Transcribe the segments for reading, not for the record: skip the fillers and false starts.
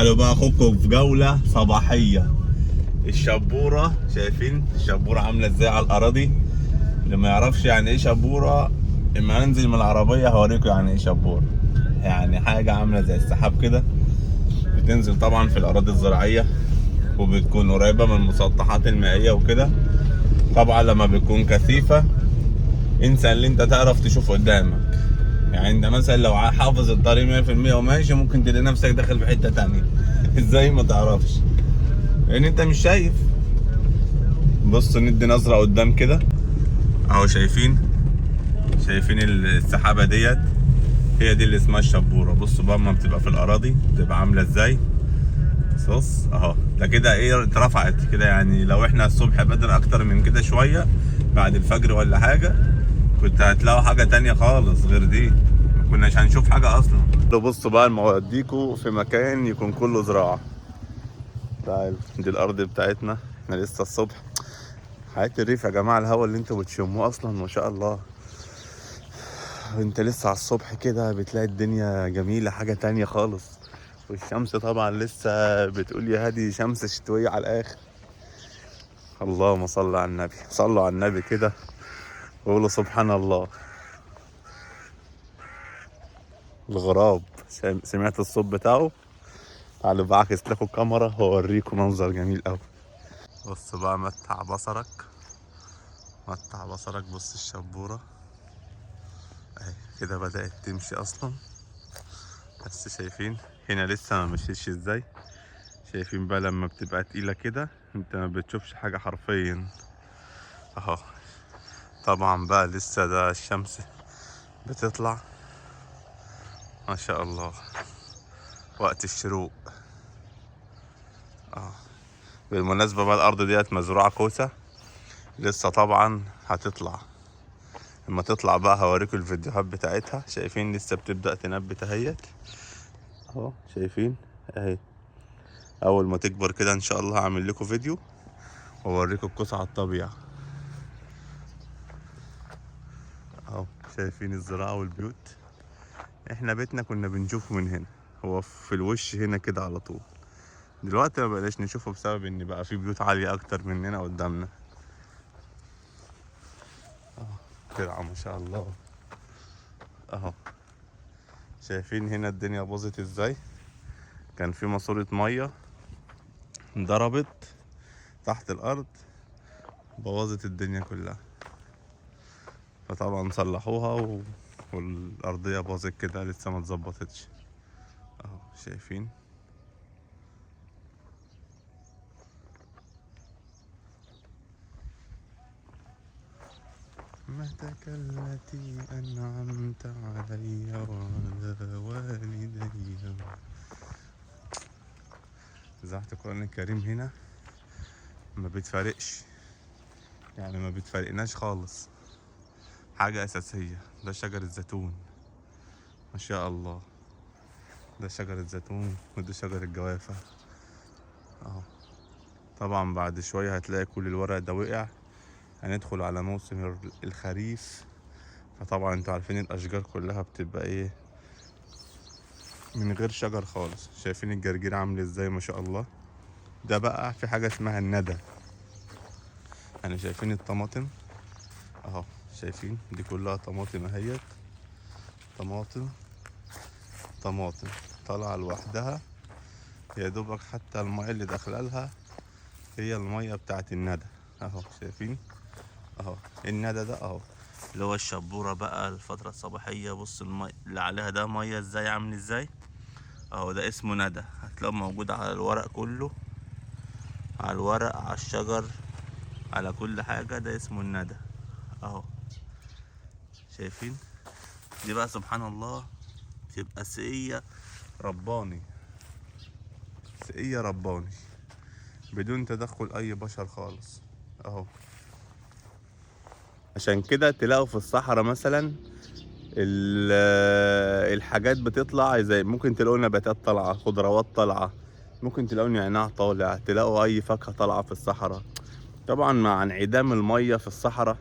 تعالوا بقى اخدكم في جولة صباحية. الشبورة، شايفين الشبورة عاملة ازاي على الأراضي؟ اللي ما يعرفش يعني ايه شبورة، اما انزل من العربية هوريكم يعني ايه شبورة. يعني حاجة عاملة زي السحاب كده، بتنزل طبعا في الأراضي الزراعية وبتكون قريبة من المسطحات المائية وكده. طبعا لما بتكون كثيفة انسى اللي انت تعرف تشوف قدامك. يعني انت مثلا لو حافظ الطريق 100% وماشي، ممكن تلاقي نفسك داخل في حتة تانية. ازاي ما تعرفش؟ لان انت مش شايف. بص ندي نظرة قدام كده اهو، شايفين السحابة ديت، هي دي اللي اسمها الشبورة. بصوا بقى اما بتبقى في الاراضي بتبقى عاملة ازاي. بص اهو ده كده ايه، اترفعت كده. يعني لو احنا الصبح بدري اكتر من كده شوية بعد الفجر ولا حاجة، كنت هتلاقوا حاجة تانية خالص غير دي، ما كناش هنشوف حاجة اصلا. بصوا بقى الموديكوا في مكان يكون كله زراعة. تعالوا دي الارض بتاعتنا، احنا لسه الصبح. حياة الريف يا جماعة، الهوا اللي انتوا بتشموه اصلا ما شاء الله، انت لسه على الصبح كده بتلاقي الدنيا جميلة، حاجة تانية خالص. والشمس طبعا لسه بتقول يا هادي، شمس شتوية على الاخر. اللهم صل على النبي، صلوا على النبي كده وقولوا سبحان الله. الغراب سمعت الصوت بتاعه. تعالوا بعكس لكم الكاميرا واوريكم منظر جميل قوي. بص بقى، متع بصرك، متع بصرك. بص الشبورة اهي كده بدأت تمشي اصلا، بس شايفين هنا لسه ما مشيتش ازاي. شايفين بقى لما بتبقى تقيلة كده انت ما بتشوفش حاجة حرفيا اهو. طبعا بقى لسه ده الشمس بتطلع ما شاء الله، وقت الشروق. بالمناسبة بقى الأرض ديت مزروعة كوسة، لسه طبعا هتطلع. لما تطلع بقى هوريكم الفيديوهات بتاعتها. شايفين لسه بتبدأ تنبت اهيت اهو، شايفين اهي. أول ما تكبر كده إن شاء الله هعمل لكم فيديو وأوريكم الكوسة على الطبيعة اهو. شايفين الزراعة والبيوت. احنا بيتنا كنا بنشوفه من هنا، هو في الوش هنا كده على طول. دلوقتي ما بقناش نشوفه بسبب ان بقى في بيوت عالية اكتر مننا قدامنا. ترعة ما شاء الله اهو. شايفين هنا الدنيا باظت ازاي، كان في ماسورة مية ضربت تحت الارض، بوظت الدنيا كلها. فطبعا صلحوها والارضية باظت كده لسه ما اتظبطتش اهو. شايفين متك التي أنعمت علي وعلى والدي. إذاعة القرآن الكريم هنا ما بتفارقش، يعني ما بتفارقناش خالص، حاجة أساسية. ده شجر الزيتون ما شاء الله، ده شجر الزيتون وده شجر الجوافة اهو. طبعا بعد شوية هتلاقي كل الورق ده وقع، هندخل على موسم الخريف. فطبعا انتوا عارفين الاشجار كلها بتبقى ايه، من غير شجر خالص. شايفين الجرجير عامل ازاي ما شاء الله. ده بقى في حاجة اسمها الندى. يعني شايفين الطماطم اهو، شايفين دي كلها طماطم اهيت، طماطم طماطم طالعة لوحدها، يا دوبك حتى المية اللي داخله لها هي المية بتاعت الندى اهو. شايفين اهو الندى ده اهو، اللي هو الشبورة بقى الفترة الصباحية. بص المية اللي عليها ده مية ازاي عامل ازاي اهو، ده اسمه ندى. هتلاقوه موجود على الورق كله، على الورق، على الشجر، على كل حاجة. ده اسمه الندى اهو. شايفين دي بقى سبحان الله تبقى سقية رباني، سقية رباني بدون تدخل اي بشر خالص اهو. عشان كده تلاقوا في الصحراء مثلا الحاجات بتطلع زي، ممكن تلاقوا نباتات طالعة، خضروات طالعة، ممكن تلاقوا نعناع طالع، تلاقوا اي فاكهة طالعة في الصحراء. طبعا مع انعدام المية في الصحراء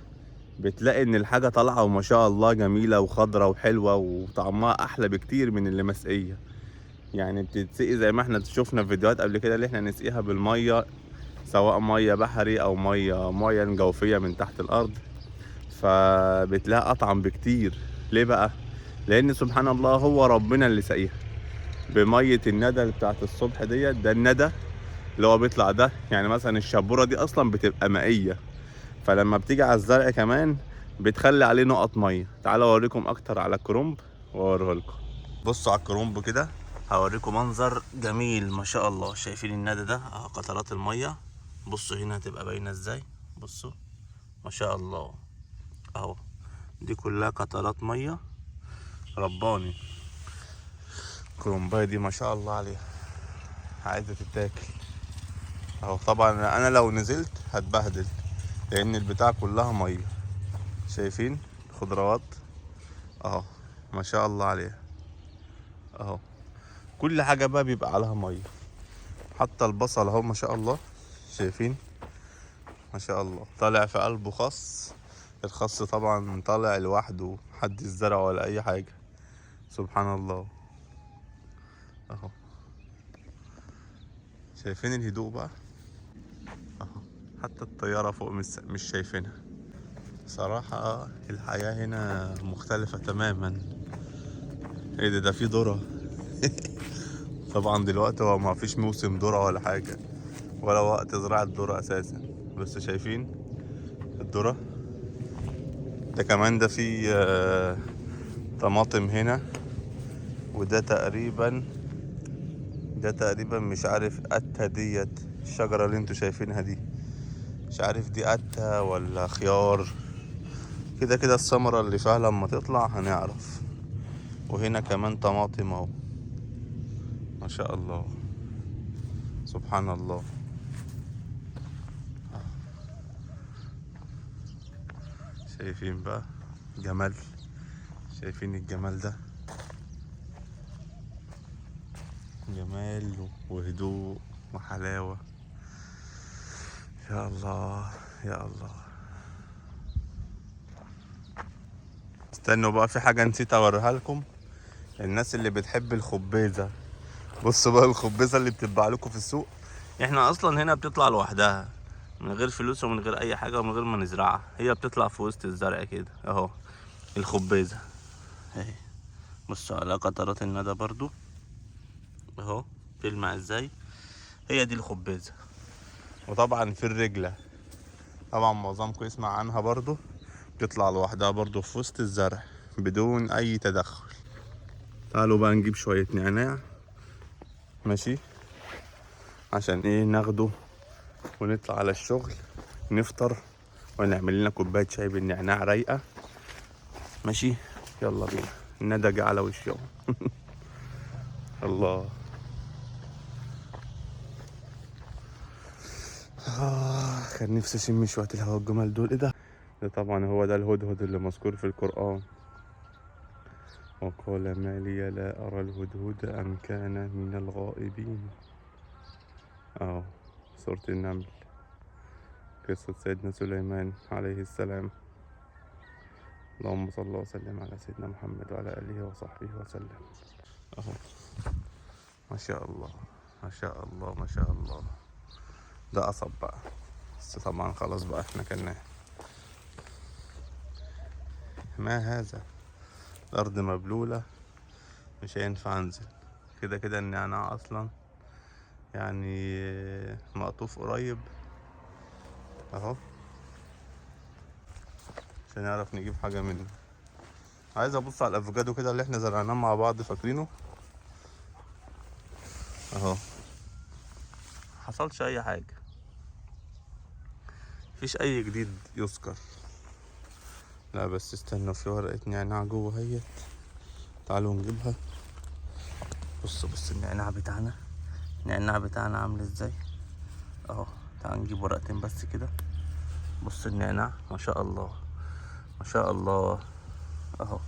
بتلاقي ان الحاجة طالعة وما شاء الله جميلة وخضرة وحلوة وطعمها احلى بكتير من اللي مسقية. يعني بتتسقي زي ما احنا شفنا في فيديوهات قبل كده، اللي احنا نسقيها بالمية، سواء مية بحري او مية جوفيه من تحت الارض، فبتلاقي اطعم بكتير. ليه بقى؟ لان سبحان الله هو ربنا اللي سقيها بميه الندى بتاعت الصبح ديت. ده الندى اللي هو بيطلع ده، يعني مثلا الشبوره دي اصلا بتبقى مائية، فلما بتيجي على الزرع كمان بتخلي عليه نقط مية. تعالوا اوريكم اكتر على الكرنب واوريه لكم. بصوا على الكرنب كده، هوريكم منظر جميل ما شاء الله. شايفين الندى ده؟ اهو قطرات المية. بصوا هنا هتبقى باينة ازاي، بصوا ما شاء الله اهو، دي كلها قطرات مية رباني. الكرنبايه دي ما شاء الله عليها، عايزه تتاكل اهو. طبعا انا لو نزلت هتبهدل لان البتاع كلها مية. شايفين الخضروات اهو ما شاء الله عليها اهو، كل حاجة بقى بيبقى عليها مية، حتى البصل اهو ما شاء الله. شايفين ما شاء الله طالع في قلبه خس، الخس طبعا طالع لوحده، محدش زرعه ولا اي حاجة، سبحان الله اهو. شايفين الهدوء بقى اهو، حتى الطيارة فوق مش شايفينها. صراحة الحياة هنا مختلفة تماما. ايه ده؟ ده في ذرة. طبعا دلوقتي هو ما فيش موسم ذرة ولا حاجة، ولا وقت زراعة ذرة اساسا، بس شايفين الذرة ده كمان. ده في طماطم هنا، وده تقريبا، ده تقريبا مش عارف قتة ديت، الشجرة اللي انتوا شايفينها دي مش عارف دي قتة ولا خيار. كده كده الثمرة اللي فيها لما تطلع هنعرف. وهنا كمان طماطم اهو ما شاء الله، سبحان الله. شايفين بقى جمال، شايفين الجمال ده؟ جمال وهدوء وحلاوة. يا الله يا الله. استنوا بقى، في حاجة نسيت اوريها لكم. الناس اللي بتحب الخبيزة، بصوا بقى الخبيزة اللي بتتباع لكم في السوق. احنا اصلا هنا بتطلع لوحدها من غير فلوس ومن غير اي حاجة ومن غير ما نزرعها، هي بتطلع في وسط الزرع كده اهو الخبيزة اهي. بصوا على قطرات الندى برضو اهو تلمع ازاي، هي دي الخبيزة. وطبعا في الرجلة، طبعا معظمكم يسمع عنها برضو، بتطلع لوحدها برضو في وسط الزرع بدون اي تدخل. تعالوا بقى نجيب شوية نعناع، ماشي، عشان ايه؟ ناخده ونطلع على الشغل نفطر ونعمل لنا كوباية شاي بالنعناع رايقة. ماشي، يلا بينا. الندى جه على وشي اهو. الله، كان نفسي اشم شوية الهواء الجمال دول. ايه ده؟ ده طبعا هو ده الهدهد اللي مذكور في القرآن. وقال ما لي لا أرى الهدهد أم كان من الغائبين. اهو سورة النمل، قصة سيدنا سليمان عليه السلام. اللهم صل وسلم على سيدنا محمد وعلى آله وصحبه وسلم. اهو ما شاء الله ما شاء الله ما شاء الله. ده قصب بقى، بس طبعا خلاص بقى احنا كلناه. ما هذا؟ الأرض مبلولة، مش هينفع أنزل. كده كده النعناع أصلا يعني مقطوف قريب أهو، عشان نعرف نجيب حاجة منه. عايز أبص على الأفوكادو كده اللي احنا زرعناه مع بعض، فاكرينه؟ أهو حصلش أي حاجة، مفيش أي جديد يذكر. لا بس استنوا، في ورقة نعناع جوه اهيت، تعالوا نجيبها. بص بص النعناع بتاعنا، النعناع بتاعنا عامل ازاي اهو. تعالوا نجيب ورقتين بس كده. بص النعناع ما شاء الله ما شاء الله اهو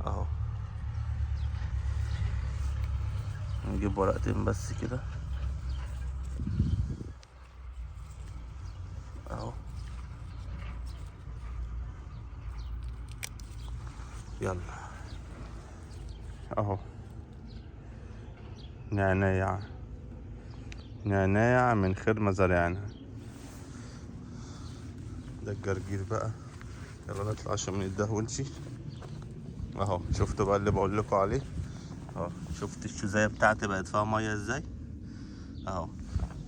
اهو. نجيب ورقتين بس كده اهو. يلا اهو. نعناع، نعناع من خير مزارعنا. ده الجرجير بقى. يلا نطلع عشان ما نتدهولش. اهو شفتوا بقى اللي بقول لكم عليه اهو. شفت الشوزايه بتاعتي بقت فيها مية ازاي اهو،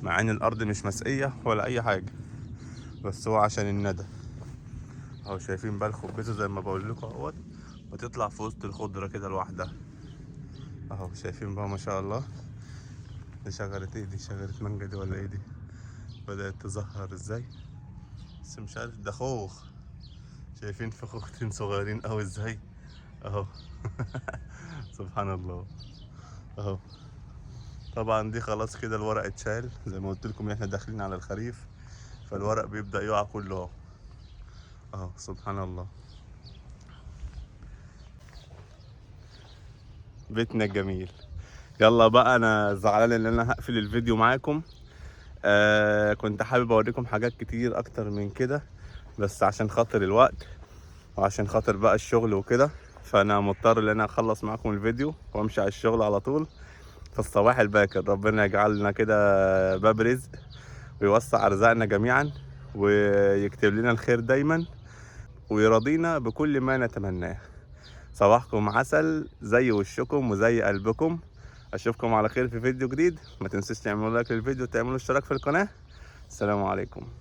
مع ان الارض مش مسقيه ولا اي حاجة، بس هو عشان الندى اهو. شايفين بقى الخبيزه زي ما بقول لكم اهوت، بتطلع في وسط الخضرة كده لوحدها اهو. شايفين بقى ما شاء الله. دي شجرة ايه؟ دي شجرة مانجا دي ولا ايه دي؟ بدأت تزهر ازاي بس مش عارف. ده خوخ، شايفين في خوختين صغيرين قوي ازاي اهو. سبحان الله اهو. طبعا دي خلاص كده الورق اتشال، زي ما قلت لكم احنا داخلين على الخريف، فالورق بيبدأ يقع كله اهو اهو. سبحان الله. بيتنا الجميل. يلا بقى، انا زعلان ان انا هقفل الفيديو معاكم. كنت حابب اوريكم حاجات كتير اكتر من كده، بس عشان خاطر الوقت وعشان خاطر بقى الشغل وكده، فانا مضطر ان انا اخلص معاكم الفيديو وامشي على الشغل على طول في الصباح الباكر. ربنا يجعلنا كده باب رزق ويوسع ارزاقنا جميعا، ويكتب لنا الخير دايما، ويرضينا بكل ما نتمناه. صباحكم عسل زي وشكم وزي قلبكم. اشوفكم على خير في فيديو جديد. ما تنسوش تعملوا لايك للفيديو وتعملوا اشتراك في القناة. السلام عليكم.